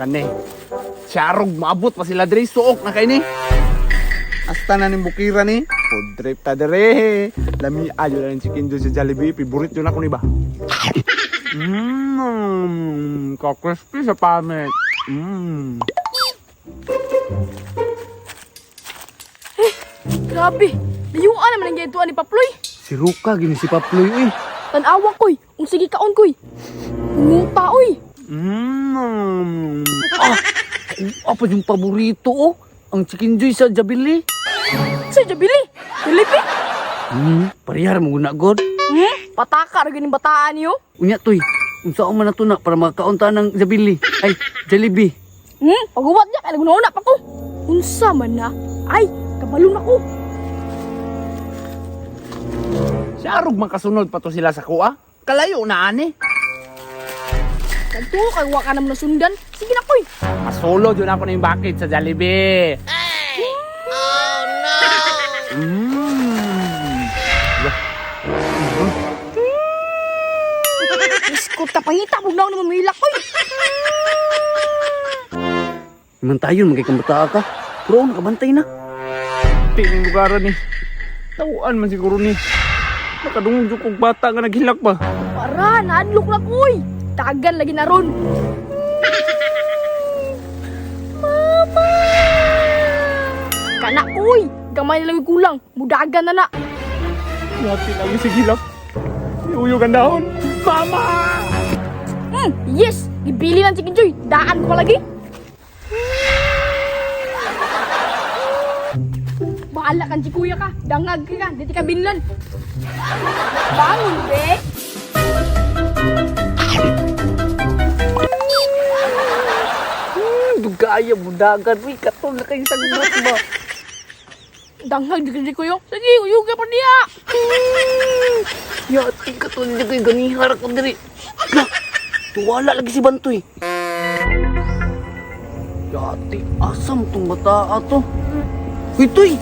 Kani. Siyarog maabot pa sila diri suok na kay ni. Asta na ning bukira ni. Food trip ta dire. Lami ayo na ning chicken joy sa Jollibee. Favorite yun ako ni ba. Ka-crispy sa pamit. Grabe, layuan naman ang gintuan ni Paploy. Si Ruka gini si Paploy eh. Tanawa koy, ung sige kaon koy. Punguta oy. Ah, apa yung paborito oh? Ang chicken joy sa Jabili. Sa Jabili, Filipi. Parehar mo guna god. Pataka ra ganing bataan niyo. Unya toy, unsa man na to na para makaon ta ng Jabili. Ay, Jollibee. Paguwat niya kay nagunahuna pa ko. Unsa man na? Ay, kabalo na ko. Siyarog makasunod pa to sila sa kuha. Kalayo na ani. Kadto kay wa ka naman nasundan. Sige na koy. Masolo yun ako na yung bakit sa Jollibee. Oh no! Iskot ta pangita bugnaw na mamilak koy. Man tayo magkay kang ka. Pero nakabantay na. Tingin lugaran ni. Tawaan man siguro ni. Nakadungog jud kog bata nga naghilak ba. Para naadlok na koy. Tagan lagi na ron. Mama! Kana koy, gamay na lang yung kulang. Mudagan na na. Yati lagi si gilak. Iuyog ang dahon. Mama! Yes, gibili ng chicken joy. Daan ko pa lagi. Bahala kan si kuya ka. Dangag ka, dito ka binlan. Bangon, be. Dugaya mo dagan. Uy, katol na kayo sa gubat ba? Dangag di ka kuya. Sige, uyog ka pa niya. Yati katol na kayo ganihar ako diri. Na, tuwala lagi si Bantoy. Yati, asam tong bata ato. Uy, tuy!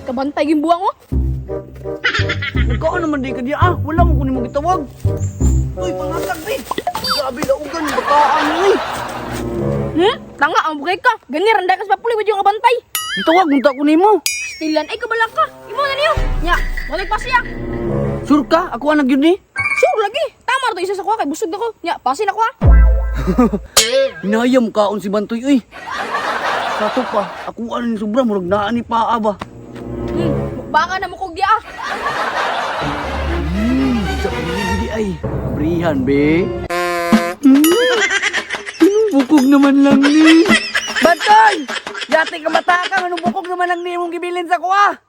Kabantay yung buwang oh. Nagkaon naman di ka diya ah. Wala mo kunin mo gitawag. Uy, pangatag be. Grabe laugan, bataan uy. Tanga ang bukay ka. Gani randay ka sa papuli yung kabantay. Gitawag unta ko nimo. Stilan ay kabala ka. Imo na niyo. Nya, balik pa siya. Sure ka? Ako ang nagyud ni. Sure lagi. Tama ra to isa sa kuha kay busog na ko. Nya, pasin ako ah. Hinayam kaon si Bantoy uy. Sa to pa, ako ang sobra murag naa ni paa ba. Mukbanga na mukog diya ah. Sa di ay. Abrihan be. Bukog naman lang ni. Bantoy! Yati ka bata ka, anong bukog naman lang ni imong gibilin sa kuha?